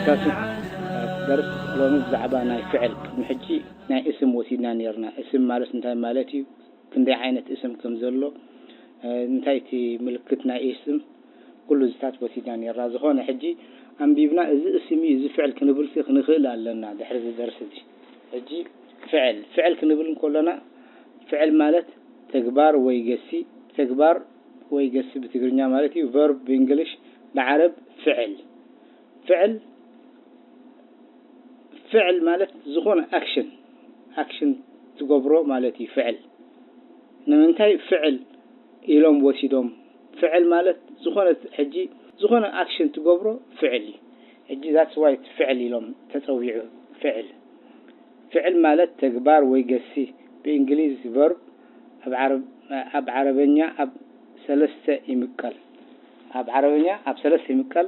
ደርስ ሎሚ ብዛዕባ ናይ ፍዕል፣ ቅድሚ ሕጂ ናይ እስም ወሲድና ነይርና። እስም ማለት እንታይ ማለት እዩ? ክንደይ ዓይነት እስም ከም ዘሎ፣ እ፣ እንታይ እቲ ምልክት ናይ እስም፣ ኩሉ እዚታት ወሲድና ነይርና። ዝኾነ ሕጂ ኣንቢብና፣ እዚ እስም እዩ፣ እዚ ፍዕል ክንብልሲ ክንኽእል ኣለና ድሕሪ እዚ ደርሲ እዚ። ሕጂ ፍዕል፣ ፍዕል ክንብል እንከሎና፣ ፍዕል ማለት ተግባር ወይ ገሲ፣ ተግባር ወይ ገሲ ብትግርኛ ማለት እዩ። ቨርብ ብእንግሊሽ፣ ብዓረብ ፍዕል። ፍዕል፣ ፍዕል ማለት ዝኾነ ኣክሽን፣ ኣክሽን ትገብሮ ማለት እዩ ፍዕል። ንምንታይ ፍዕል ኢሎም ወሲዶም? ፍዕል ማለት ዝኾነ፣ ሕጂ ዝኾነ ኣክሽን ትገብሮ ፍዕል እዩ። ሕጂ that's why ፍዕል ኢሎም ተጸዊዑ ፍዕል። ፍዕል ማለት ተግባር ወይ ገሲ ብእንግሊዝ ቨርብ ኣብ ዓረብ-፣ ኣብ ዓረበኛ ኣብ ሰለስተ ይምቀል። ኣብ ዓረበኛ ኣብ ሰለስተ ይምቀል።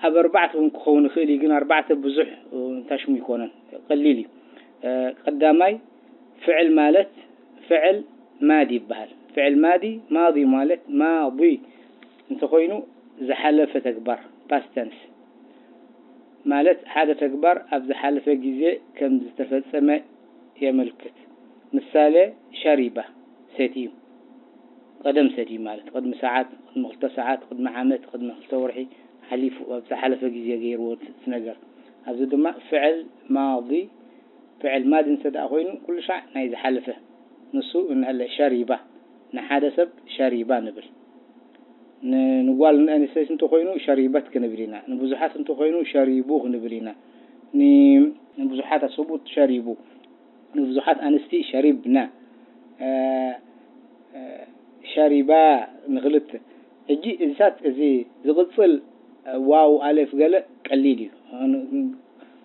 ኣብ ኣርባዕተ እውን ክኸውን ይኽእል እዩ፣ ግን ኣርባዕተ ብዙሕ፣ እ፣ እንታይ ሽሙ ይኮነን፣ ቀሊል እዩ። እ፣ ቀዳማይ ፍዕል ማለት ፍዕል ማዲ ይበሃል። ፍዕል ማዲ፣ ማዲ ማለት ማዲ እንተኾይኑ ዝሓለፈ ተግባር፣ ፓስት ተንስ፣ ማለት ሓደ ተግባር ኣብ ዝሓለፈ ግዜ ከም ዝተፈጸመ የመልክት። ምሳሌ፣ ሸሪባ፣ ሰትዩ። ቀደም ሰትዩ ማለት ቅድሚ ሰዓት፣ ቅድሚ ክልተ ሰዓት፣ ቅድሚ ዓመት፣ ቅድሚ ክልተ ወርሒ ሓሊፉ፣ ኣብ ዝሓለፈ ግዜ ገይርዎ እቲ ነገር። ኣብዚ ድማ ፍዕል ማዲ፣ ፍዕል ማዲ እንተ ደኣ ኮይኑ፣ ኩሉ ሻዕ ናይ ዝሓለፈ። ንሱ እንሀለ ሸሪባ፣ ንሓደ ሰብ ሸሪባ ንብል። ን-፣ ንጓል ኣንስተይቲ እንተኾይኑ ሸሪበት ክንብል ኢና። ንብዙሓት እንተኾይኑ ሸሪቡ ክንብል ኢና። ን-፣ ንብዙሓት ሰብኡት ሸሪቡ፣ ንብዙሓት ኣንስቲ ሸሪብና፣ እ፣ እ፣ ሸሪባ ንኽልተ። ሕጂ እዚታት፣ እዚ ዝቕጽል ዋው ኣሌፍ ገለ ቀሊል እዩ። ን-፣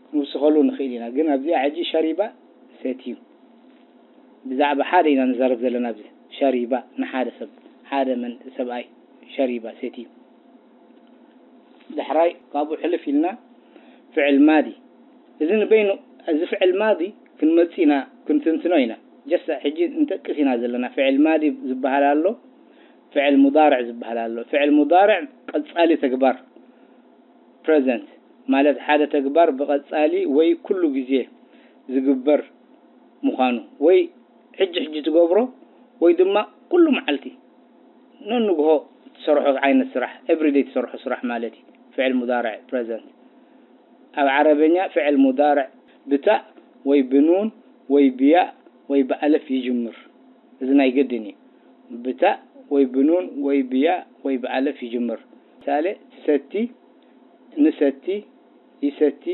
ክንውስኸሉ ንኽእል ኢና። ግን ኣብዚኣ ሕጂ ሸሪባ ሰትዩ። ብዛዕባ ሓደ ኢና ንዛረብ ዘለና ኣብዚ። ሸሪባ ንሓደ ሰብ፣ ሓደ መን ሰብኣይ ሸሪባ ሰትዩ። ዳሕራይ ካብኡ ሕልፍ ኢልና ፍዕል ማዲ። እዚ ንበይኑ፣ እዚ ፍዕል ማዲ ክንመጽእ ኢና፣ ክንትንትኖ ኢና። ጀስት ሕጂ ንጠቅስ ኢና ዘለና። ፍዕል ማዲ ዝበሃል ኣሎ፣ ፍዕል ሙዳርዕ ዝበሃል ኣሎ። ፍዕል ሙዳርዕ ቀጻሊ ተግባር፣ ፕረዘንት፣ ማለት ሓደ ተግባር ብቐጻሊ ወይ ኩሉ ግዜ ዝግበር ምዃኑ፣ ወይ ሕጂ ሕጂ ትገብሮ ወይ ድማ ኩሉ መዓልቲ ነንግሆ ትሰርሖ ዓይነት ስራሕ፣ ኤቭሪደይ ትሰርሖ ስራሕ ማለት እዩ። ፍዕል ሙዳርዕ ፕረዘንት። ኣብ ዓረበኛ ፍዕል ሙዳርዕ ብታእ ወይ ብኑን ወይ ብያእ ወይ ብኣለፍ ይጅምር። እዚ ናይ ግድን እዩ። ብታእ ወይ ብኑን ወይ ብያእ ወይ ብኣለፍ ይጅምር። ምሳሌ፣ ትሰቲ፣ ንሰቲ፣ ይሰቲ፣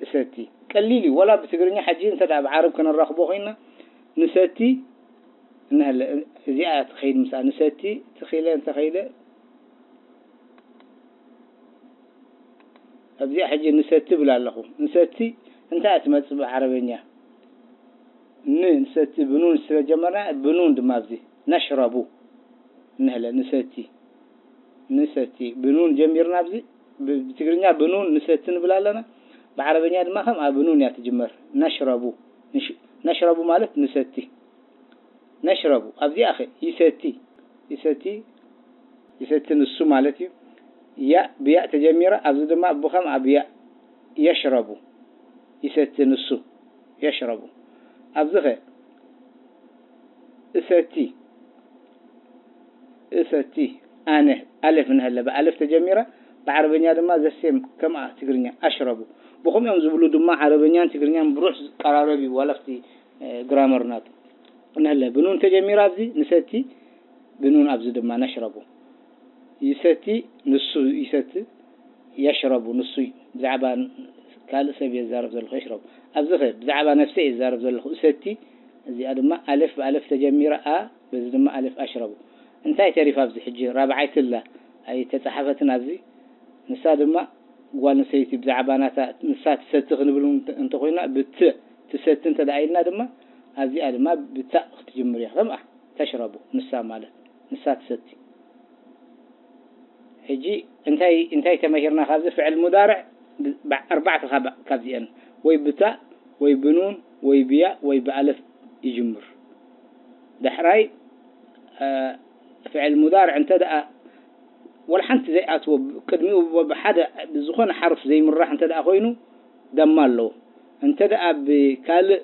እሰቲ። ቀሊል እዩ። ወላ ብትግርኛ ሕጂ እንተ ደኣ ብዓረብ ከነራኽቦ ኮይና፣ ንሰቲ፣ እንሀለ፣ እዚኣ ትኸይድ ምስኣ፣ ንሰቲ፣ ትኺለ እንተኸይደ፣ ኣብዚኣ ሕጂ ንሰቲ ብል ኣለኹ። ንሰቲ እንታይ እያ ትመጽእ ብዓረበኛ? ን-፣ ንሰቲ ብኑን ስለ ጀመርና፣ ብኑን ድማ ኣብዚ ነሽረቡ እንሀለ፣ ንሰቲ፣ ንሰቲ፣ ብኑን ጀሚርና ኣብዚ፣ ብ-፣ ብትግርኛ ብኑን ንሰቲ ንብል ኣለና፣ ብዓረበኛ ድማ ከምኣ ብኑን እያ ትጅመር። ነሽረቡ፣ ንሽ-፣ ነሽረቡ ማለት ንሰቲ። ነሽረቡ፣ ኣብዚኣ ኸ ይሰቲ፣ ይሰቲ፣ ይሰቲ ንሱ ማለት እዩ። ያእ ብያእ ተጀሚራ፣ ኣብዚ ድማ ብኸምኣ ብያእ፣ የሽረቡ፣ ይሰቲ ንሱ፣ የሽረቡ። ኣብዚ ኸ እሰቲ፣ እሰቲ፣ ኣነ፣ ኣለፍ እንሀለ፣ ብኣለፍ ተጀሚራ፣ ብዓረበኛ ድማ ዘሴም ከምኣ ትግርኛ፣ ኣሽረቡ። ብኸምኡ እዮም ዝብሉ ድማ፣ ዓረበኛን ትግርኛን ብሩሕ ዝቀራረብ እዩ፣ ዋላ ኣብቲ፣ እ፣ ግራመር ናቱ። እንሀለ፣ ብኑን ተጀሚራ ኣብዚ፣ ንሰቲ፣ ብኑን ኣብዚ ድማ፣ ነሽረቡ። ይሰቲ፣ ንሱ ይሰቲ፣ የሽረቡ፣ ንሱ እዩ። ብዛዕባ ካልእ ሰብ እየ ዝዛረብ ዘለኹ፣ የሽረቡ። ኣብዚ ኸ ብዛዕባ ነብሰይ እየ ዝዛረብ ዘለኹ። እሰቲ፣ እዚኣ ድማ ኣለፍ ብኣለፍ ተጀሚራ፣ ኣ፣ በዚ ድማ ኣለፍ፣ ኣሽረቡ። እንታይ ተሪፋ ኣብዚ ሕጂ? ራብዓይቲ ኣላ፣ ኣይተጻሓፈትን ኣብዚ። ንሳ ድማ ጓል ኣንስተይቲ ብዛዕባ ናታ፣ ንሳ ትሰቲ ክንብል እንተ-፣ እንተኾይና፣ ብት-፣ ትሰቲ እንተ ደኣ ኢልና ድማ፣ ኣብዚኣ ድማ ብታእ ክትጅምር እያ። ከምኣ፣ ተሽረቡ፣ ንሳ ማለት፣ ንሳ ትሰቲ። ሕጂ እንታይ፣ እንታይ ተመሂርና ካብዚ? ፍዕል ሙዳርዕ ብ-፣ ብ-፣ ኣርባዕተ ካብ-፣ ካብዚአን፣ ወይ ብታእ፣ ወይ ብኑን፣ ወይ ብያእ፣ ወይ ብኣለፍ ይጅምር። ዳሕራይ፣ እ፣ ፍዕል ሙዳርዕ እንተ ደኣ ወላ ሓንቲ ዘይኣትዎ፣ ቅድሚኡ ብ-፣ ብሓደ፣ ብዝኾነ ሓርፍ ዘይምራሕ እንተ ደኣ ኮይኑ፣ ደማ ኣለዎ። እንተ ደኣ ብካልእ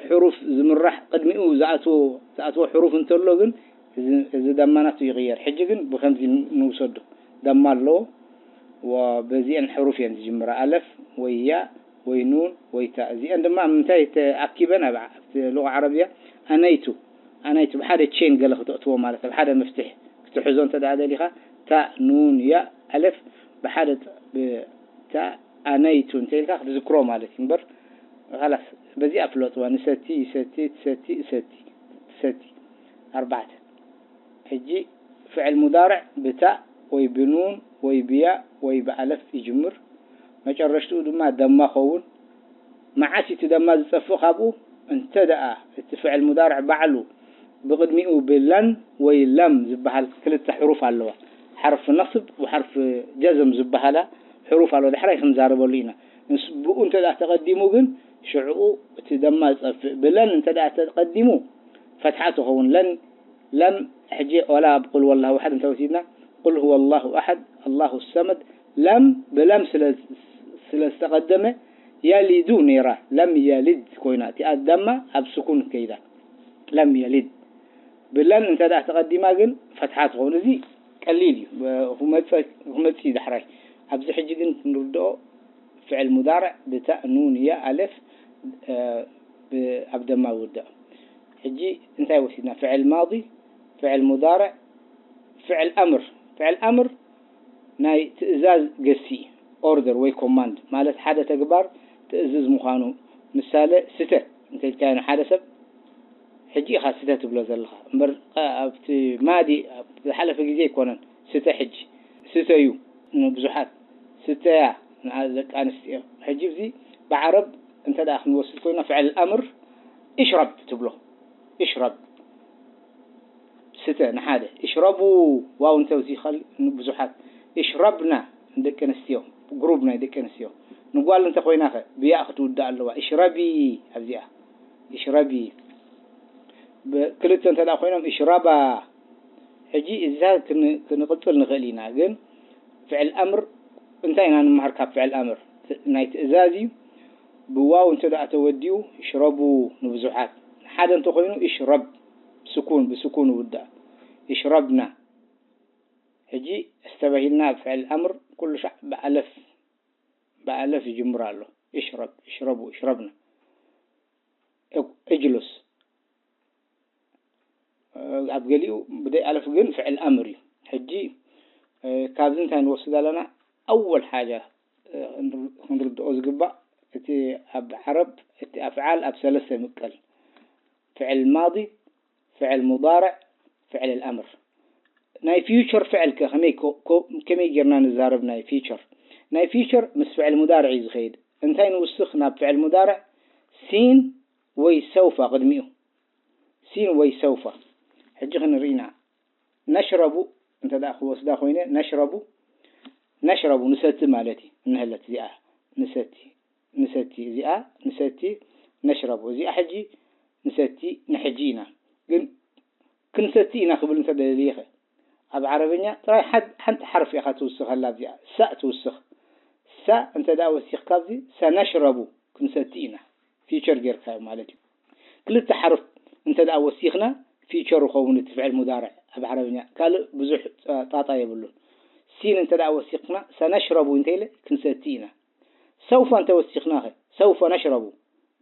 ሕሩፍ ዝምራሕ፣ ቅድሚኡ ዝኣትዎ፣ ዝኣትዎ ሕሩፍ እንተሎ ግን፣ እዚ፣ እዚ ደማ ናቱ ይቕየር። ሕጂ ግን ብኸምዚ ንውሰዶ። ደማ ኣለዎ። ወበዚአን ሕሩፍ እየን ዝጅምራ። ኣለፍ ወይ ያእ ወይ ኑን ወይ ታእ። እዚአን ድማ ኣብ ምንታይ ተኣኪበን? ኣብ፣ ኣብቲ ሉቓ ዓረብያ ኣነይቱ፣ ኣነይቱ ብሓደ ቼን ገለ ክተእትዎ ማለት፣ ኣብ ሓደ መፍትሕ ክትሕዞ እንተ ደኣ ደሊኻ፣ ታእ፣ ኑን፣ ያእ፣ ኣለፍ ብሓደ ጥ-፣ ብ-፣ ታእ፣ ኣነይቱ እንተ ኢልካ ክትዝክሮ ማለት እዩ። እምበር፣ ኻላስ፣ በዚኣ ፍለጥዋ። ንሰቲ፣ ይሰቲ፣ ትሰቲ፣ እሰቲ፣ ትሰቲ። ኣርባዕተ። ሕጂ ፍዕል ሙዳርዕ ብታእ ወይ ብኑን ወይ ብያእ ወይ ብኣለፍ ይጅምር። መጨረሽትኡ ድማ ደማ ኸውን። መዓስ እዩ እቲ ደማ ዝጠፍእ ካብኡ? እንተ ደኣ እቲ ፍዕል ሙዳርዕ ባዕሉ ብቕድሚኡ ብለን ወይ ለም ዝበሃል ክልተ ሕሩፍ ኣለዋ። ሓርፍ ነስብ ወሓርፍ ጀዝም ዝበሃላ ሕሩፍ ኣለዋ። ዳሕራይ ክንዛረበሉ ኢና። ንስ-፣ ብኡ እንተ ደኣ ተቐዲሙ ግን ሽዕኡ እቲ ደማ ዝጠፍእ። ብለን እንተ ደኣ ተቐዲሙ ፈትሓ ትኸውን። ለን፣ ለም፣ ሕጂ ዋላ ኣብ ቁል ወላሁ ኣሓድ እንተ ወሲድና፣ ቁል ሁወ ላሁ ኣሓድ፣ ኣላሁ ሰመድ፣ ለም ብለም ስለ፣ ስለ ዝተቐደመ የሊዱ ነይራ፣ ለም የሊድ ኮይና፣ እቲኣ ደማ ኣብ ስኩን ከይዳ። ለም የሊድ። ብለን እንተ ደኣ ተቐዲማ ግን ፈትሓ ትኸውን። እዚ ቀሊል እዩ። ብ-፣ ክመጸ-፣ ክመጽእ እዩ ዳሕራይ። ኣብዚ ሕጂ ግን ክንርድኦ ፍዕል ሙዳርዕ ብታእ፣ ኑን፣ ያእ፣ ኣለፍ፣ እ፣ ብ-፣ ኣብ ደማ ይውዳእ። ሕጂ እንታይ ወሲድና? ፍዕል ማዲ፣ ፍዕል ሙዳርዕ፣ ፍዕል ኣምር። ፍዕል ኣምር ናይ ትእዛዝ ገሲ፣ ኦርደር ወይ ኮማንድ ማለት ሓደ ተግባር ትእዝዝ ምዃኑ። ምሳሌ፣ ስተ እንተ ኢልካዮ ንሓደ ሰብ፣ ሕጂ ኢኻ ስተ ትብሎ ዘለኻ። እምበር፣ እ፣ ኣብቲ ማዲ፣ ኣብ ዝሓለፈ ግዜ ኣይኮነን። ስተ ሕጂ። ስተዩ ንብዙሓት፣ ስተያ ንደቂ ኣንስትዮ። ሕጂ እዚ ብዓረብ እንተ ደኣ ክንወስድ ኮይና፣ ፍዕል ኣምር እሽረብ ትብሎ። እሽረብ፣ ስተ ንሓደ። እሽረቡ፣ ዋው እንተ ወሲኸል ንብዙሓት። እሽረብና ንደቂ ኣንስትዮ፣ ግሩፕ ናይ ደቂ ኣንስትዮ። ንጓል እንተ ኮይና ኸ ብያእ ክትውዳእ ኣለዋ። እሽረቢ፣ ኣብዚኣ። እሽረቢ። ብ-፣ ክልተ እንተ ደኣ ኮይኖም፣ እሽረባ። ሕጂ እዛ ክን-፣ ክንቕጽል ንኽእል ኢና፣ ግን ፍዕል ኣምር እንታይ ኢና ንምሃር ካብ ፍዕል ኣምር? ት-፣ ናይ ትእዛዝ እዩ። ብዋው እንተ ደኣ ተወዲኡ፣ እሽረቡ ንብዙሓት። ንሓደ እንተ ኮይኑ፣ እሽረብ፣ ስኩን፣ ብስኩን ይውዳእ። እሽረብና። ሕጂ እስተበሂልና ኣብ ፍዕል ኣምር ኩሉ ሻዕ ብኣለፍ፣ ብኣለፍ ይጅምር ኣሎ። እሽረብ፣ እሽረቡ፣ እሽረብና። እ-፣ እጅሉስ። እ፣ ኣብ ገሊኡ ብደይ ኣለፍ ግን ፍዕል ኣምር እዩ። ሕጂ፣ እ፣ ካብዚ እንታይ ንወስድ ኣለና? ኣወል ሓጃ፣ እ፣ ክንር-፣ ክንርድኦ ዝግባእ፣ እቲ ኣብ ዓረብ፣ እቲ ኣፍዓል ኣብ ሰለስተ ይምቀል። ፍዕል ማዲ፣ ፍዕል ሙዳርዕ፣ ፍዕል ኣምር። ናይ ፊውቸር ፍዕል ከ ከመይ ኮ-፣ ኮ-፣ ከመይ ጌርና ንዛረብ ናይ ፊውቸር? ናይ ፊውቸር ምስ ፍዕል ሙዳርዕ እዩ ዝኸይድ። እንታይ ንውስኽ ናብ ፍዕል ሙዳርዕ? ሲን ወይ ሰውፋ ቅድሚኡ። ሲን ወይ ሰውፋ። ሕጂ ክንርኢ ኢና። ነሽረቡ እንተ ደኣ ክወስዳ ኮይነ፣ ነሽረቡ፣ ነሽረቡ ንሰቲ ማለት እዩ። እንሀለት እዚኣ ንሰቲ፣ ንሰቲ፣ እዚኣ ንሰቲ፣ ነሽረቡ። እዚኣ ሕጂ ንሰቲ፣ ንሕጂ ኢና። ግን ክንሰቲ ኢና ክብል እንተ ደሊኸ፣ ኣብ ዓረብኛ ጥራይ ሓድ-፣ ሓንቲ ሓርፍ ኢኻ ትውስኸላ፣ ኣብዚኣ ሳእ ትውስኽ። ሳእ እንተ ደኣ ወሲኽካ ኣብዚ ሰነሽረቡ፣ ክንሰቲ ኢና፣ ፊውቸር ጌርካዮ ማለት እዩ። ክልተ ሓርፍ እንተ ደኣ ወሲኽና ፊውቸር ይኸውን እቲ ፍዕል ሙዳርዕ ኣብ ዓረብኛ። ካልእ ብዙሕ ጣ-፣ ጣጣ የብሉን። ሲን እንተ ደኣ ወሲኽና ሰነሽረቡ እንተ ኢለ ክንሰቲ ኢና። ሰውፈ እንተ ወሲኽና ኸ? ሰውፈ ነሽረቡ።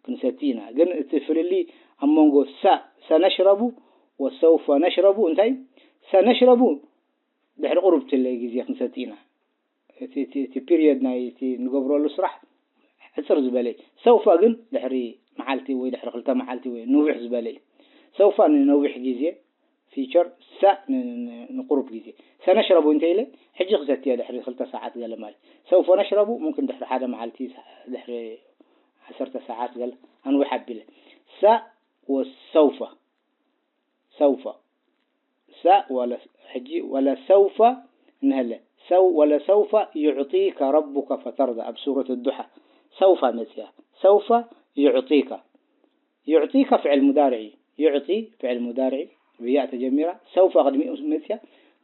ክንሰቲ ኢና። ግን እቲ ፍልልይ ኣብ መንጎ ሳ-፣ ሰነሽረቡ ወሰውፈ ነሽረቡ እንታይ? ሰነሽረቡ ድሕሪ ቁሩብ ትለ ግዜ ክንሰቲ ኢና። እቲ፣ እቲ፣ እቲ ፒሪየድ ናይ እቲ ንገብረሉ ስራሕ ሕጽር ዝበለ እዩ። ሰውፈ ግን ድሕሪ መዓልቲ ወይ ድሕሪ ክልተ መዓልቲ ወይ ንውሕ ዝበለ እዩ። ሰውፈ ንነዊሕ ግዜ ፊቸር፣ ሳእ ን-፣ ን-፣ ንቁሩብ ግዜ። ሰነሽረቡ እንተ ኢለ፣ ሕጂ ክሰትዮ ድሕሪ ክልተ ሰዓት ገለ ማለት። ሰውፈ ነሽረቡ ሙምክን ድሕሪ ሓደ መዓልቲ፣ ድሕሪ ዓሰርተ ሰዓት ገለ ኣንውሕ ኣቢለ። ሳእ ወሰውፈ። ሰውፈ። ሳእ ወለ-፣ ሕጂ ወለሰውፈ እንሀለ። ሰው-፣ ወለሰውፈ ዩዕጢከ ረቡከ ፈተርዳ ኣብ ሱረት ዱሓ። ሰውፈ መጽያ። ሰውፈ ዩዕጢከ። ዩዕጢከ ፍዕል ሙዳርዕ እዩ። ዩዕጢ ፍዕል ሙዳርዕ ብያእ ተጀሚራ፣ ሰውፈ ቅድሚኡ መጽያ፣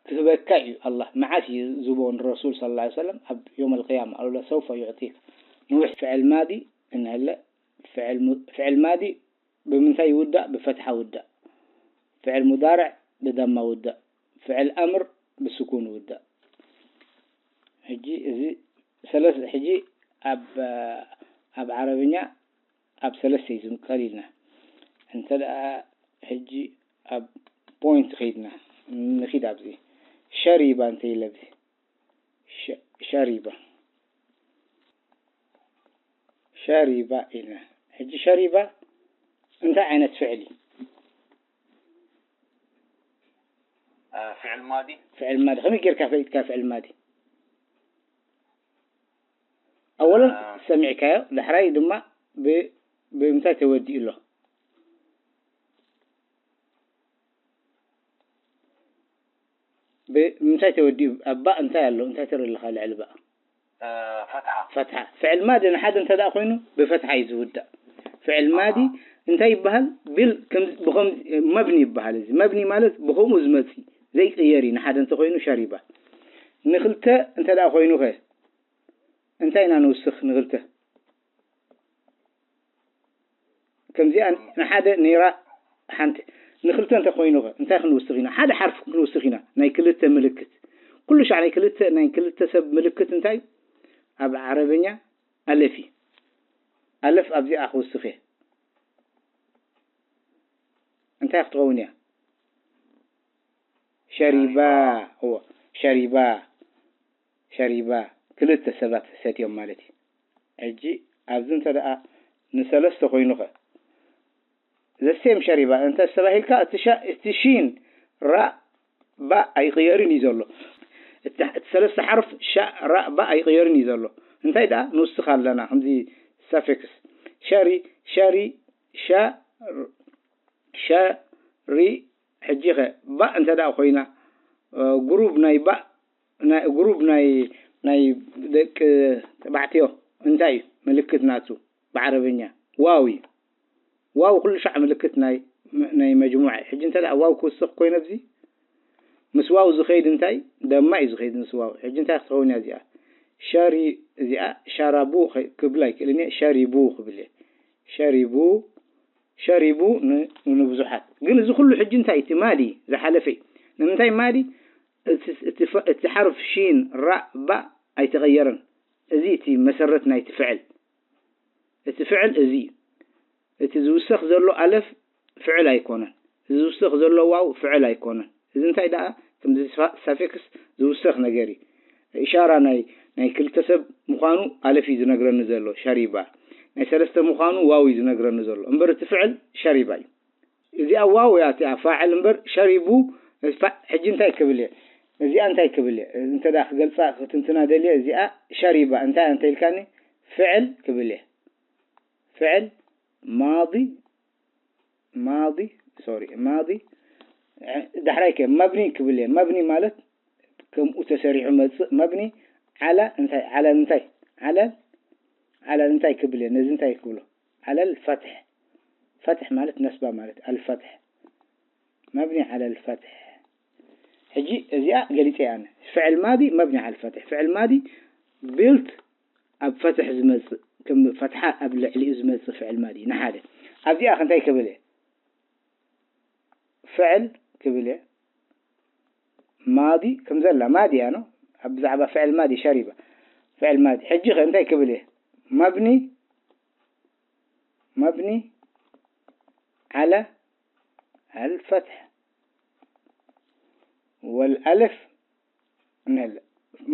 ክህበካ እዩ ኣላህ። መዓስ እዩ ዝህቦ ንረሱል ሰለላሁ ዐለይሂ ወሰለም? ኣብ የውመል ቅያማ። ኣሉላ ሰውፈ ዩዕጢክ። ንውሕ ፍዕል ማዲ እንሀለ፣ ፍዕል ሙ-፣ ፍዕል ማዲ ብምንታይ ይውዳእ? ብፈትሓ ውዳእ። ፍዕል ሙዳርዕ ብደማ ውዳእ። ፍዕል ኣምር ብስኩን ውዳእ። ሕጂ እዚ ሰለስ-፣ ሕጂ ኣብ፣ ኣብ ዓረብኛ ኣብ ሰለስተ እዩ ዝምቀል ኢልና። እንተ ደኣ ሕጂ ኣብ ፖይንት ከይድና፣ ንኺድ ኣብዚ ሸሪባ እንተ ኢለ ኣብዚ ሸ-፣ ሸሪባ፣ ሸሪባ ኢልና። ሕጂ ሸሪባ እንታይ ዓይነት ፍዕል እዩ? አ፣ ፍዕል ማዲ። ፍዕል ማዲ። ከመይ ጌርካ ፈሊጥካ ፍዕል ማዲ? ኣወለን አ፣ ሰሚዕካዮ፣ ዳሕራይ ድማ ብ-፣ ብምንታይ ተወዲኡ ኣሎ? ብ-፣ ብምንታይ ተወዲኡ? ኣብ ባእ እንታይ ኣሎ? እንታይ ትርኢ ኣለኻ ልዕሊ ባእ? እ፣ ፈትሓ። ፈትሓ። ፍዕል ማዲ ንሓደ እንተ ደኣ ኮይኑ ብፈትሓ እዩ ዝውዳእ። ፍዕል ማዲ እንታይ ይበሃል? ብል-፣ ከም-፣ ብኸም-፣ መብኒ ይበሃል። እዚ መብኒ ማለት ብኸምኡ ዝመጽእ ዘይቅየር እዩ። ንሓደ እንተ ኮይኑ ሸሪባ። ንኽልተ እንተ ደኣ ኮይኑ ኸ እንታይ ኢና ንውስኽ ንኽልተ? ከምዚኣ ንሓደ ነይራ ሓንቲ። ንኽልተ እንተ ኮይኑ ኸ እንታይ ክንውስኽ ኢና? ሓደ ሓርፊ ክንውስኽ ኢና። ናይ ክልተ ምልክት። ኩሉ ሻዕ ናይ ክልተ፣ ናይ ክልተ ሰብ ምልክት እንታይ? ኣብ ዓረበኛ ኣለፍ እዩ። ኣለፍ ኣብዚኣ ክውስኽ እየ። እንታይ ክትኸውን እያ? ሸሪባ። እዎ፣ ሸሪባ። ሸሪባ። ክልተ ሰባት ሰትዮም ማለት እዩ። ሕጂ ኣብዚ እንተ ደኣ ንሰለስተ ኮይኑ ኸ? ዘሴም ሸሪባ እንተ ተባሂልካ፣ እቲ ሻ-፣ እቲ ሺን ራእ ባእ ኣይቕየርን እዩ ዘሎ። እቲ፣ እቲ ሰለስተ ሓርፍ ሻእ ራእ ባእ ኣይቕየርን እዩ ዘሎ። እንታይ ደኣ ንውስኽ ኣለና፣ ከምዚ ሳፊክስ። ሸሪ፣ ሸሪ፣ ሻ-፣ ሸሪ፣ ሕጂ ኸ ባእ እንተ ደኣ ኮይና፣ እ፣ ግሩብ ናይ ባእ፣ ናይ፣ ግሩብ ናይ፣ ናይ ደቂ ተባዕትዮ እንታይ እዩ ምልክት ናቱ ብዓረብኛ? ዋው እዩ። ዋው ኩሉ ሻዕ ምልክት ናይ፣ ናይ መጅሙዕ እዩ። ሕጂ እንተ ደኣ ዋው ክውስኽ ኮይነ ኣብዚ፣ ምስ ዋው ዝኸይድ እንታይ? ደማ እዩ ዝኸይድ ምስ ዋው። ሕጂ እንታይ ክትኸውን እያ እዚኣ? ሸሪ-፣ እዚኣ ሸራቡ ኸ-፣ ክብል ኣይክእልን እየ። ሸሪቡ ክብል እየ። ሸሪቡ፣ ሸሪቡ ን-፣ ንብዙሓት። ግን እዚ ኩሉ ሕጂ እንታይ? እቲ ማዲ ዝሓለፈ እዩ። ንምንታይ ማዲ? እቲ፣ እቲ ፈ-፣ እቲ ሓርፍ ሺን፣ ራእ፣ ባእ ኣይተቐየረን። እዚ እቲ መሰረት ናይቲ ፍዕል። እቲ ፍዕል እዚ እዩ። እቲ ዝውሰኽ ዘሎ ኣለፍ ፍዕል ኣይኮነን። እዚ ዝውሰኽ ዘሎ ዋው ፍዕል ኣይኮነን። እዚ እንታይ ደኣ? ከምዚ ሳ-፣ ሳፊክስ ዝውሰኽ ነገር እዩ። ኢሻራ ናይ፣ ናይ ክልተ ሰብ ምዃኑ ኣለፍ እዩ ዝነግረኒ ዘሎ፣ ሸሪባ። ናይ ሰለስተ ምዃኑ ዋው እዩ ዝነግረኒ ዘሎ። እምበር እቲ ፍዕል ሸሪባ እዩ። እዚኣ ዋው እያ እቲኣ ፋዕል እምበር ሸሪቡ፣ ፋ-፣ ሕጂ እንታይ ክብል እየ? እዚኣ እንታይ ክብል እየ? እንተ ደኣ ክገልጻ ክትንትና ደልየ፣ እዚኣ ሸሪባ እንታይ እንተ ኢልካኒ? ፍዕል ክብል እየ። ፍዕል ማዲ፣ ማዲ፣ ሶሪ፣ ማዲ። ዳሕራይ ከ መብኒ ክብል እየ። መብኒ ማለት ከምኡ ተሰሪሑ መጽእ። መብኒ ዓላ እንታይ? ዓላ እንታይ? ዓላ፣ ዓላ እንታይ ክብል እየ? ነዚ እንታይ ክብሎ? ዓለል ፈትሕ። ፈትሕ ማለት ነስባ ማለት፣ ኣልፈትሕ። መብኒ ዓለል ፈትሕ። ሕጂ እዚኣ ገሊጸ እየ ኣነ። ፍዕል ማዲ መብኒ ዓለል ፈትሕ። ፍዕል ማዲ ቢልት ኣብ ፈትሕ ዝመጽእ፣ ከም ፈትሓ ኣብ ልዕሊኡ ዝመጽእ ፍዕል ማዲ ንሓደ። ኣብዚኣ ከ እንታይ ክብል እየ? ፍዕል ክብል እየ። ማዲ ከም ዘላ ማዲ እያ፣ ኖ? ኣብ ብዛዕባ ፍዕል ማዲ ሸሪባ። ፍዕል ማዲ። ሕጂ ከ እንታይ ክብል እየ? መብኒ፣ መብኒ ዓለ ኣልፈትሕ። ወልኣልፍ እንሀለ።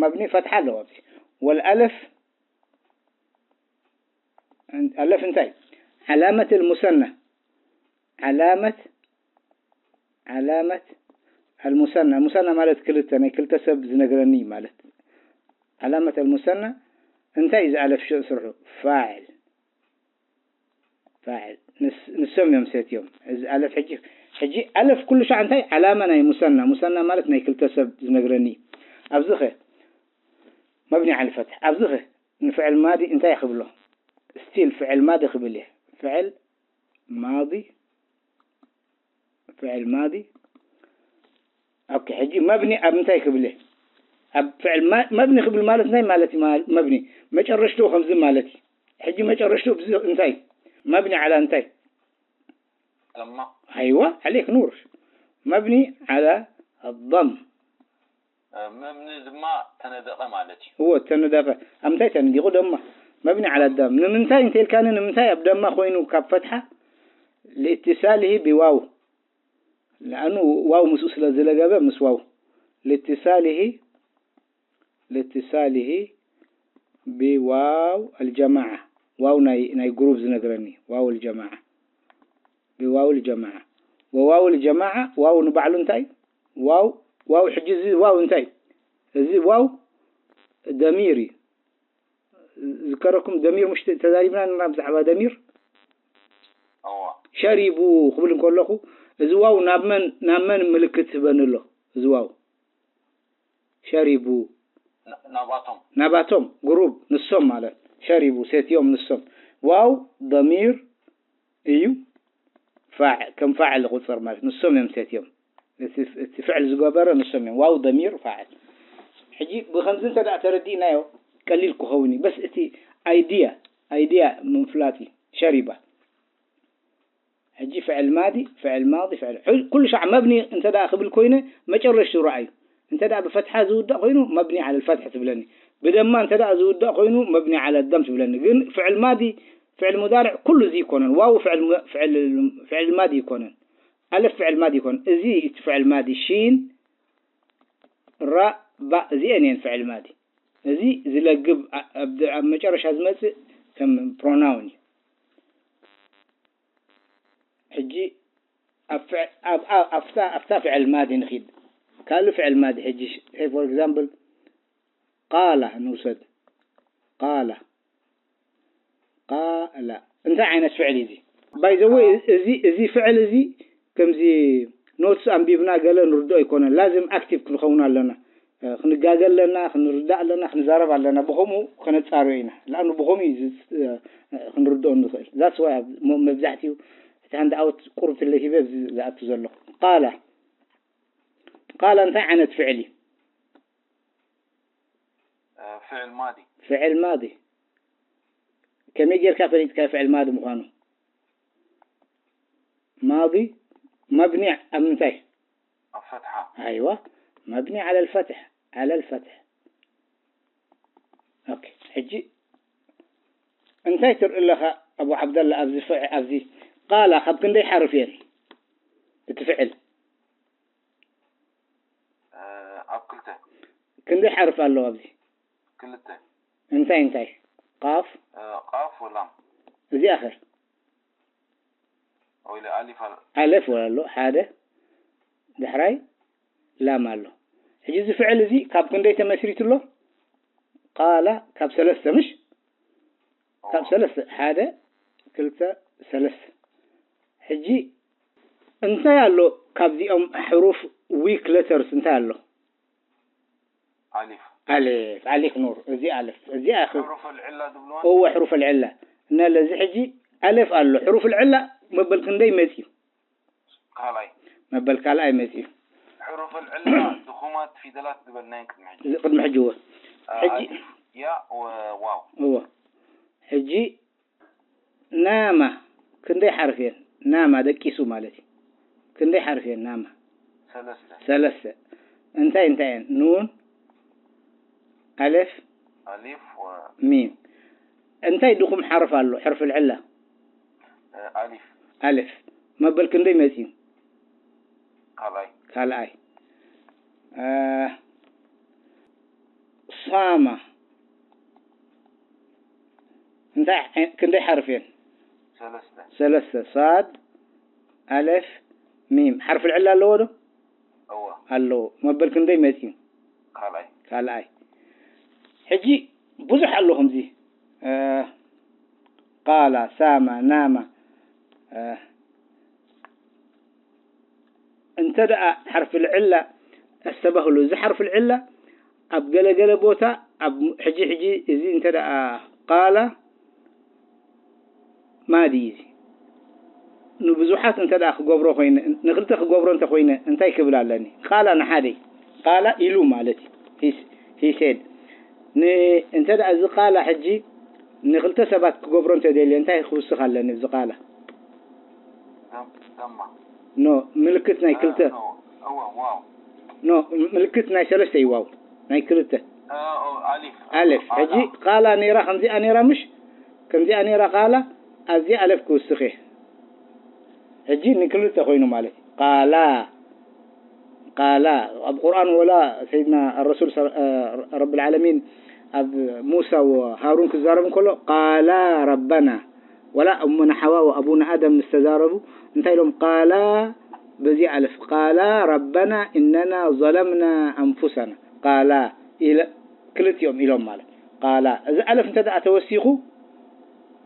መብኒ ፈትሓ ኣለዎ ኣብዚ። ወልኣልፍ፣ ኣለፍ እንታይ? ዓላመት ኣልሙሰና። ዓላመት፣ ዓላመት ኣልሙሰና። ሙሰና ማለት ክልተ፣ ናይ ክልተ ሰብ ዝነግረኒ ማለት። ዓላመት ኣልሙሰና እንታይ እዩ ዝኣለፍ ሽ-፣ ስርሑ? ፋዕል። ፋዕል። ንስ-፣ ንሶም እዮም ሰትዮም። እዚ ኣለፍ ሕጂ፣ ሕጂ ኣለፍ ኩሉ ሻዕ እንታይ? ዓላማ ናይ ሙሰና። ሙሰና ማለት ናይ ክልተ ሰብ ዝነግረኒ። ኣብዚ ኸ? መብኒ ዓል ፈትሕ። ኣብዚ ኸ? ንፍዕል ማዲ እንታይ ክብሎ? ስቲል ፍዕል ማዲ ክብል እየ። ፍዕል ማዲ፣ ፍዕል ማዲ። ኦኬ፣ ሕጂ መብኒ ኣብ እንታይ ክብል እየ? ኣብ ፍዕል ማ-፣ መብኒ ክብል ማለት እንታይ ማለት እዩ? ማ-፣ መብኒ መጨረሽትኡ ከምዚ ማለት እዩ። ሕጂ መጨረሽትኡ ብዚ እንታይ? መብኒ ዓላ እንታይ? ደማ ኣይዋ፣ ዓሌክ ኑር። መብኒ ዓላ ኣዳም። መብኒ ድማ ተነደቐ ማለት እዩ። እዎ፣ ተነደቐ። ኣብ ምንታይ ተነዲቑ? ደማ። መብኒ ዓላ ኣዳም። ንምንታይ እንተልካኒ፣ ንምንታይ ኣብ ደማ ኮይኑ ካብ ፈትሓ? ሊእትሳሊሂ ብዋው። ለኣኑ ዋው ምስኡ ስለ ዝለገበ፣ ምስ ዋው። ሊእትሳሊሂ ሊእትሳሊሂ ብዋው ኣልጀማዓ። ዋው ናይ፣ ናይ ግሩፕ ዝነግረኒ። ዋው ኣልጀማዓ። ብዋው ኣልጀማዓ። ወዋው ኣልጀማዓ፣ ዋው ንባዕሉ እንታይ? ዋው፣ ዋው ሕጂ እዚ ዋው እንታይ? እዚ ዋው ደሚር እዩ። ዝከረኩም ደሚር ምሽ ተዛሪብና ነና ብዛዕባ ደሚር? እዋ ሸሪቡ ክብል እንከለኹ፣ እዚ ዋው ናብ መን፣ ናብ መን ምልክት ህበኒ ኣሎ? እዚ ዋው ሸሪቡ ና- ናባቶም ናባቶም ግሩፕ ንሶም ማለት ሸሪቡ ሴትዮም ንሶም። ዋው ደሚር እዩ፣ ፋዕ-፣ ከም ፋዕል ዝቑጸር ማለት ንሶም እዮም ሴትዮም። እቲ፣ እቲ ፍዕል ዝገበረ ንሶም እዮም። ዋው ደሚር ፋዕል። ሕጂ ብኸምዚ እንተ ደኣ ተረዲእናዮ ቀሊል ክኸውን እዩ። በስ እቲ ኣይድያ፣ ኣይድያ ምፍላጥ እዩ። ሸሪባ። ሕጂ ፍዕል ማዲ፣ ፍዕል ማዲ፣ ፍዕል ሑ-፣ ኩሉ ሻዕ መብኒ እንተ ደኣ ክብል ኮይነ መጨረሽቱ ረኣዩ። እንተ ደኣ ብፈትሓ ዝውዳእ ኮይኑ መብኒ ዓለ ልፈትሕ ትብለኒ። ብደማ እንተ ደኣ ዝውዳእ ኮይኑ መብኒ ዓለ ደም ትብለኒ። ግን ፍዕል ማዲ፣ ፍዕል ሙዳርዕ ኩሉ እዚ ይኮነን። ዋው ፍዕል ሙ-፣ ፍዕል፣ ፍዕል ማዲ ይኮነን። ኣለፍ ፍዕል ማዲ ይኮነን። እዚ እቲ ፍዕል ማዲ ሺን፣ ራ፣ ባ እዚኤን እየን ፍዕል ማዲ። እዚ ዝለግብ ኣ-፣ ኣብ፣ ኣብ መጨረሻ ዝመጽእ ከም ፕሮናውን እዩ። ሕጂ ኣብ ፍዕ-፣ ኣብ፣ ኣብ፣ ኣብታ፣ ኣብታ ፍዕል ማዲ ንኺድ። ካልእ ፍዕል ማዲ ሕጂ፣ say for example፣ ቃላ ንውሰድ። ቃላ። ቃላ። እንታይ ዓይነት ፍዕል እዩ እዚ? By the way፣ እዚ፣ እዚ ፍዕል እዚ ከምዚ ኖትስ ኣንቢብና ገለ ንርድኦ ኣይኮነን። ላዝም ኣክቲቭ ክንኸውን ኣለና። እ፣ ክንጋገ ኣለና፣ ክንርዳእ ኣለና፣ ክንዛረብ ኣለና። ብኸምኡ ከነጻርዮ ኢና። ለኣኑ ብኸምኡ እዩ ዝ-፣ እ፣ ክንርድኦ ንኽእል። That's why ኣብ ሞ-፣ መብዛሕትኡ እቲ ሃንድ ኣውት ቁሩብ ትለሂበ ኣብዚ ዝኣቱ ዘለኹ። ቃላ። ቃላ እንታይ ዓይነት ፍዕል እዩ? እ፣ ፍዕል ማዲ ፍዕል ማዲ። ከመይ ጌርካ ፈሊጥካ ፍዕል ማዲ ምዃኑ? ማዲ መብኒ ኣብ ምንታይ? ኣብ ፈትሓ ኣይዋ፣ መብኒ ዓለ ልፈትሕ፣ ዓለ ልፈትሕ። ኦኬ፣ ሕጂ እንታይ ትርኢ ኣለኻ ኣቡ ዓብደላ ኣብዚ ፍዕ-፣ ኣብዚ ቃላ ካብ ክንደይ ሓርፍ እየን እቲ ፍዕል? እ፣ ኣብ ክልተ ክንደይ ሓርፍ ኣለዎ ኣብዚ? ክልተ እንታይ እንታይ? ቃፍ፣ እ፣ ቃፍ ወላም እዚኣ ኸ? ወይ ኣሊፍ ኣል ኣለፍ ኣሎ ሓደ፣ ዳሕራይ ላም ኣሎ። ሕጂ እዚ ፍዕል እዚ ካብ ክንደይ ተመስሪቱ ኣሎ? ቃላ ካብ ሰለስተ ምሽ? ካብ ሰለስተ፣ ሓደ፣ ክልተ፣ ሰለስተ። ሕጂ እንታይ ኣሎ ካብዚኦም ሕሩፍ ዊክ ለተርስ እንታይ ኣሎ? ኣሊፍ ኣሌፍ፣ ኣሌፍ ኑር፣ እዚ ኣለፍ፣ እዚ ኣኹ ሕሩፍ ኣልዕላ ዝብልዋ እወ ሕሩፍ ኣልዕላ። እና ለዚ ሕጂ ኣሌፍ ኣሎ። ሕሩፍ ኣልዕላ መበል ክንደይ መጽዩ? ካልኣይ መበል ካልኣይ መጽዩ። ሕሩፍ ኣልዕላ ድኹማት ፊደላት ዝበልናየን ቅድሚ ሕጂ እዚ ቅድሚ ሕጂ እወ። እ፣ ሕጂ ኣሊፍ ያ ወ-፣ ዋው እወ። ሕጂ ናማ ክንደይ ሓርፍ እየን? ናማ ደቂሱ ማለት እዩ። ክንደይ ሓርፍ እየን ናማ? ሰለስተ ሰለስተ። እንታይ እንታይ እየን? ኑን፣ ኣለፍ፣ ኣሊፍ ወ-፣ ሚም። እንታይ ድኹም ሓርፍ ኣሎ? ሕርፍ ልዕላ እ፣ ኣሊፍ ኣልፍ። መበል ክንደይ መጽዩ? ካልኣይ ካልኣይ። እ፣ ሳማ እንታይ ዓይ-፣ ክንደይ ሓርፍ እየን? ሰለስተ ሰለስተ። ሳድ፣ ኣለፍ፣ ሚም። ሓርፍ ልዕላ ኣለዎ ዶ? እወ ኣለዎ። መበል ክንደይ መጽዩ? ካልኣይ ካልኣይ። ሕጂ ብዙሕ ኣሎ ከምዚ፣ እ፣ ቃላ፣ ሳማ፣ ናማ፣ እ፣ እንተ ደኣ ሓርፍ ልዕላ ኣስተባህሉ። እዚ ሓርፍ ልዕላ ኣብ ገለ ገለ ቦታ፣ ኣብ ሕጂ ሕጂ እዚ እንተ ደኣ ቃላ ማዲ እዩ እዚ። ንብዙሓት እንተ ደኣ ክገብሮ ኮይነ፣ ንኽልተ ክገብሮ እንተ ኮይነ፣ እንታይ ክብል ኣለኒ? ቃላ ንሓደ እዩ። ቃላ ኢሉ ማለት እዩ። He s-, he said። ን-፣ እንተ ደኣ እዚ ቃላ ሕጂ ንኽልተ ሰባት ክገብሮ እንተ ደልየ፣ እንታይ ክውስኽ ኣለኒ ኣብዚ ቃላ? ደም-፣ ደማ። ኖ፣ ምልክት ናይ ክልተ። ኖ፣ እወ፣ ዋው። ኖ፣ ምልክት ናይ ሰለስተ እዩ ዋው። ናይ ክልተ። ኦ፣ ኣሊፍ። ኣለፍ። ቃላ። ሕጂ ቃላ ነይራ፣ ከምዚኣ ነይራ፣ ምሽ? ከምዚኣ ነይራ ቃላ፣ ኣብዚ ኣለፍ ክውስኽ እየ። ሕጂ ንክልተ ኮይኑ ማለት እዩ። ቃላ፣ ቃላ። ኣብ ቁርኣን ወላ ሰይድና ረሱል ሰ-፣ እ፣ ረብል ዓለሚን ኣብ ሙሳ ወሃሩን ክዛረብ እንከሎ፣ ቃላ ረበና፣ ወላ እሙና ሓዋ ወኣቡና ኣደም ምስ ተዛረቡ፣ እንታይ ኢሎም? ቃላ፣ በዚ ኣለፍ፣ ቃላ ረበና ኢነና ዘለምና ኣንፉሰና። ቃላ፣ ኢለ-፣ ክልቲኦም ኢሎም ማለት። ቃላ። እዚ ኣለፍ እንተ ደኣ ተወሲኹ፣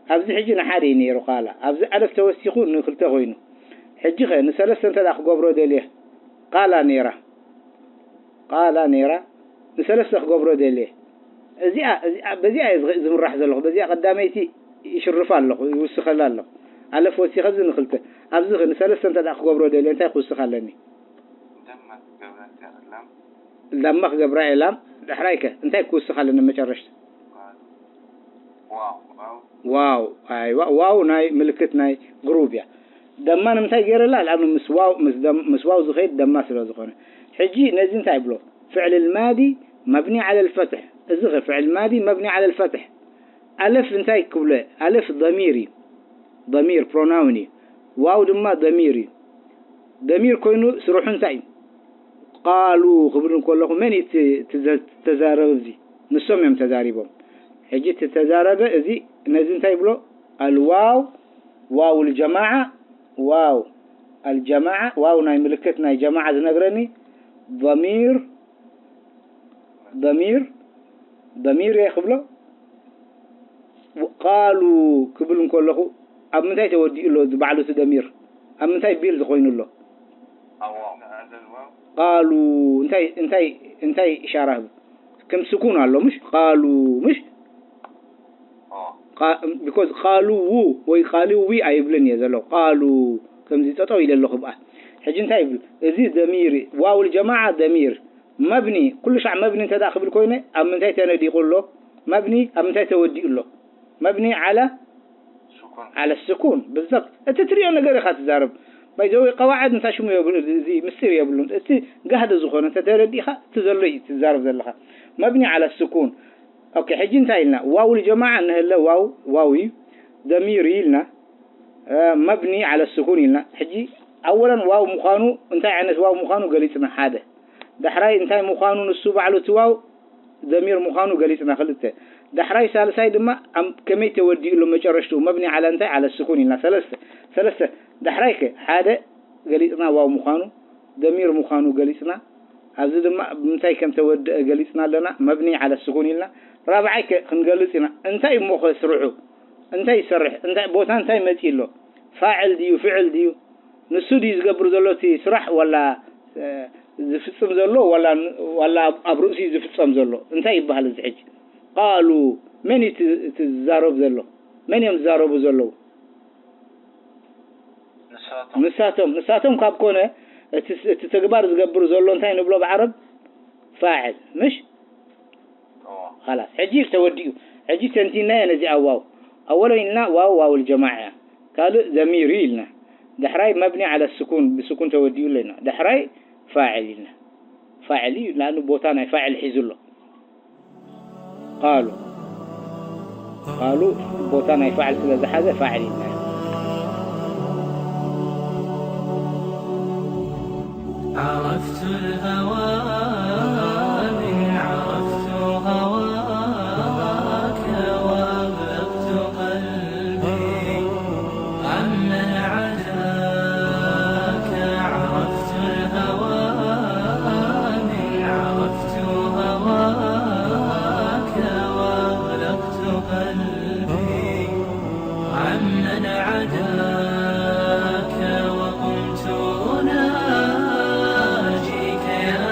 ኣብዚ ሕጂ ንሓደ እዩ ነይሩ ቃላ። ኣብዚ ኣለፍ ተወሲኹ ንክልተ ኮይኑ። ሕጂ ኸ ንሰለስተ እንተ ደኣ ክገብሮ ደልየ፣ ቃላ ነይራ። ቃላ ነይራ። ንሰለስተ ክገብሮ ደልየ። እዚኣ፣ እዚኣ፣ በዚኣ እየ ዝኽ-፣ ዝምራሕ ዘለኹ። በዚኣ ቀዳመይቲ ይሽርፋ ኣለኹ፣ ይውስኸላ ኣለኹ። ኣለፍ ወሲኸ እዚ ንክልተ። ኣብዚ ኸ ንሰለስተ እንተ ደኣ ክገብሮ ደልየ፣ እንታይ ክውስኽ ኣለኒ? ደማ ትገብረካ እላም። ዳማ ክገብራ እየ ላም። ዳሕራይ ከ እንታይ ክውስኽ ኣለኒ መጨረሽታ? ዋው፣ ዋው። ዋው፣ ኣይዋ፣ ዋው ናይ ምልክት ናይ ግሩብ እያ። ደማ ንምንታይ ገይረላ? ልኣኑ ምስ ዋው፣ ምስ ደም-፣ ምስ ዋው ዝኸይድ ደማ ስለ ዝኾነ። ሕጂ ነዚ እንታይ ይብሎ? ፍዕል ልማዲ መብኒ ዓለ ልፈትሕ። እዚ ኸ ፍዕል ማዲ መብኒ ዓለ ልፈትሕ። ኣለፍ እንታይ ክብሎ? ኣለፍ ደሚር እዩ። ደሚር ፕሮናውን እዩ። ዋው ድማ ደሚር እዩ። ደሚር ኮይኑ ስርሑ እንታይ እዩ? ቃሉ ክብል እንከለኹ መን እዩ እቲ፣ እቲ ዘ-፣ ተዛረበ? እዚ ንሶም እዮም ተዛሪቦም። ሕጂ እቲ ተዛረበ እዚ ነዚ እንታይ ይብሎ? ኣልዋው፣ ዋው ልጀማዓ፣ ዋው ኣልጀማዓ፣ ዋው ናይ ምልክት ናይ ጀማዓ ዝነግረኒ፣ ضمير፣ ضمير፣ ضمير እየ ክብሎ። ቃሉ ክብል እንከለኹ ኣብ ምንታይ ተወዲኡ ኣሎ? እዚ ባዕሉ እቲ ደሚር ኣብ ምንታይ ቢልድ ኮይኑ ኣሎ? ኣዎ። ቃሉ እንታይ፣ እንታይ፣ እንታይ ኢሻራ ህብ? ከም ስኩን ኣሎ፣ ምሽ? ቃሉ፣ ምሽ? ኦ። ቃ-፣ ቢኮዝ ቃሉ ው ወይ ቃሉ ዊ ኣይብልን እየ ዘሎ። ቃሉ ከምዚ ጠጠው ኢለ ኣለኹ ብኣ። ሕጂ እንታይ ይብል? እዚ ደሚር፣ ዋው ልጀማዓ ደሚር። መብኒ፣ ኩሉ ሻዕ መብኒ እንተ ደኣ ክብል ኮይነ፣ ኣብ ምንታይ ተነዲቑ ኣሎ? መብኒ ኣብ ምንታይ ተወዲኡ ኣሎ? መብኒ ዓላ ሱኩን። ዓለ ስኩን። ብዛት እቲ ትሪኦ ነገር ኢኻ ትዛረብ። ባይ ዘ ወይ ቀዋዕድ እንታይ ሽሙ የብሉ፣ እዚ ምስጢር የብሉን። እቲ ጋህዲ ዝኾነ እንተ ተረዲእኻ፣ እቲ ዘሎ እዩ ትዛረብ ዘለኻ። መብኒ ዓለ ስኩን። ኦኬ፣ ሕጂ እንታይ ኢልና? ዋው ልጀማዓ እንሀለ ዋው፣ ዋው እዩ። ደሚር እዩ ኢልና። እ፣ መብኒ ዓለ ስኩን ኢልና። ሕጂ ኣወለን ዋው ምዃኑ፣ እንታይ ዓይነት ዋው ምዃኑ ገሊጽና፣ ሓደ። ዳሕራይ እንታይ ምዃኑ ንሱ ባዕሉ እቲ ዋው ደሚር ምዃኑ ገሊጽና፣ ክልተ። ዳሕራይ ሳልሳይ ድማ ኣም-፣ ከመይ ተወዲኡ ኣሎ መጨረሽትኡ፣ መብኒ ዓለ እንታይ ዓለ ስኩን ኢልና፣ ሰለስተ። ሰለስተ። ዳሕራይ ከ ሓደ ገሊጽና ዋው ምዃኑ፣ ደሚር ምዃኑ ገሊጽና። ኣብዚ ድማ ብምንታይ ከም ተወድአ ገሊጽና ኣለና፣ መብኒ ዓለ ስኩን ኢልና። ራብዓይ ከ ክንገልጽ ኢና፣ እንታይ እሞ ከ ስርሑ? እንታይ ይሰርሕ? እንታይ ቦታ እንታይ መጺኡ ኣሎ? ፋዕል ድዩ? ፍዕል ድዩ? ንሱ ድዩ ዝገብር ዘሎ እቲ ስራሕ ዋላ፣ እ፣ ዝፍጽም ዘሎ ዋላ፣ ዋላ ኣብ፣ ኣብ ርእሲ ዝፍጸም ዘሎ? እንታይ ይበሃል እዚ ሕጂ? ቃሉ መን እዩ እቲ፣ እቲ ዝዛረብ ዘሎ? መን እዮም ዝዛረቡ ዘለዉ? ንሳቶም። ንሳቶም፣ ንሳቶም ካብ ኮነ እቲ፣ እቲ ተግባር ዝገብር ዘሎ እንታይ ንብሎ ብዓረብ? ፋዕል፣ ምሽ? ኦ። ኻላስ፣ ሕጂ ተወዲኡ። ሕጂ ተንቲናዮ ነዚ ኣብ ዋው። ኣወለን ኢልና ዋው፣ ዋው ልጀማዕ እያ። ካልእ ዘሚር እዩ ኢልና። ዳሕራይ መብኒ ዓለ ስኩን፣ ብስኩን ተወዲኡ ኣሎ ኢልና። ዳሕራይ ፋዕል ኢልና። ፋዕል እዩ፣ ለኣኑ ቦታ ናይ ፋዕል ሒዙ ኣሎ። ቃሉ። ቃሉ ቦታ ናይ ፋዕል ስለ ዝሓዘ ፋዕል ኢልና። عرفت الهوى من عرفت هواك وأغلقت قلبي عمن عداك. عرفت الهوى من عرفت هواك وأغلقت قلبي عمن عداك. وقمت أناجيك يا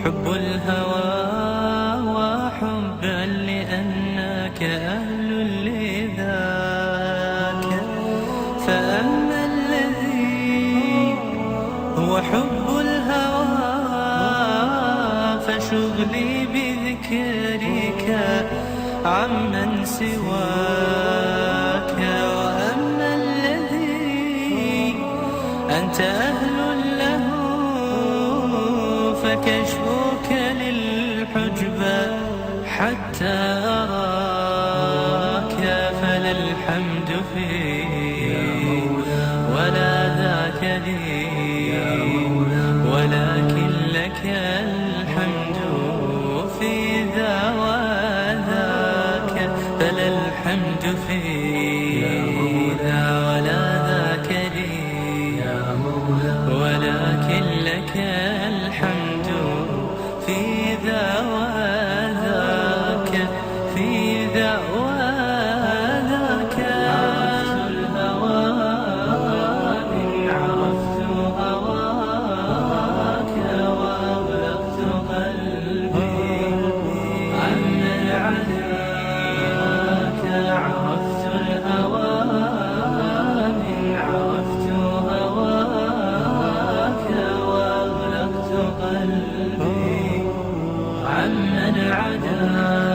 حب الهوى وحبا لأنك أهل لذاك. فأما الذي هو حب الهوى فشغلي بذكرك عمن سواك. وأما الذي أنت أهل له فكشفك للحجب حتى أراك. فلا الحمد فيه ولا ذاك لي، ولكن لك الحمد في ذا وذاك. فلا الحمد في ذا ولا ذاك لي، ولكن لك الحمد في ذا وذاك، في ذا وذاك. عرفت الهوى من عرفت هواك، وأغلقت قلبي عمن عداك. عرفت الهوى من عرفت هواك، وأغلقت قلبي عمن عداك.